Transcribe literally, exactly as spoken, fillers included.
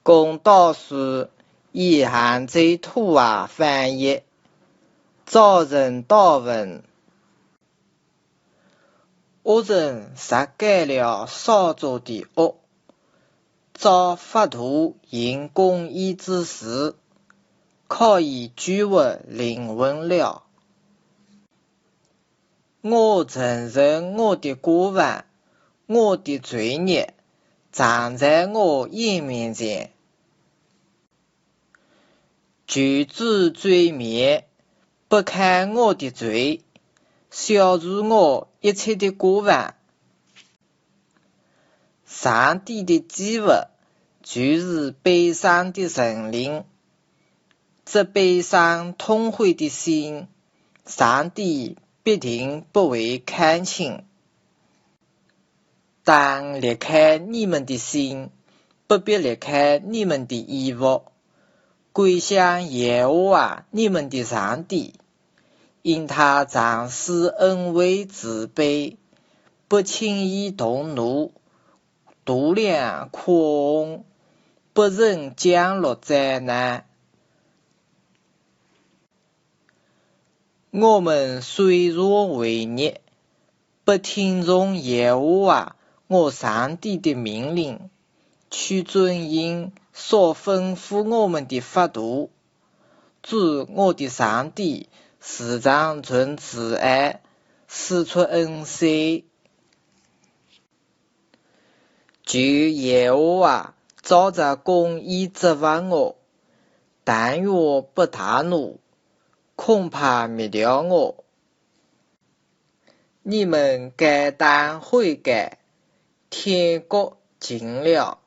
公道书，以杭州土话翻译，早晨祷文。恶人杀改了烧作的恶，造法度行公义之事，可以救活灵魂了。 我承认我的过犯，我的罪孽，藏在我眼面前。求主垂怜，不看我的罪，消除我一切的过犯。上帝的祭物，就是悲伤的神灵。 这悲伤痛悔的心，上帝必定不会看轻。当裂开你们的心，不必裂开你们的衣服，归向耶和华你们的上帝，因他常施恩惠慈悲，不轻易动怒， 度量宽宏，不忍降落灾难。我们虽然悖逆，不听从耶和华我上帝的命令，去遵行所吩咐我们的法度，主我的上帝时常存慈爱，施出恩赦。 求耶和华照着公义责罚我，但愿不大怒，恐怕灭掉我。你们该当悔改，天国近了。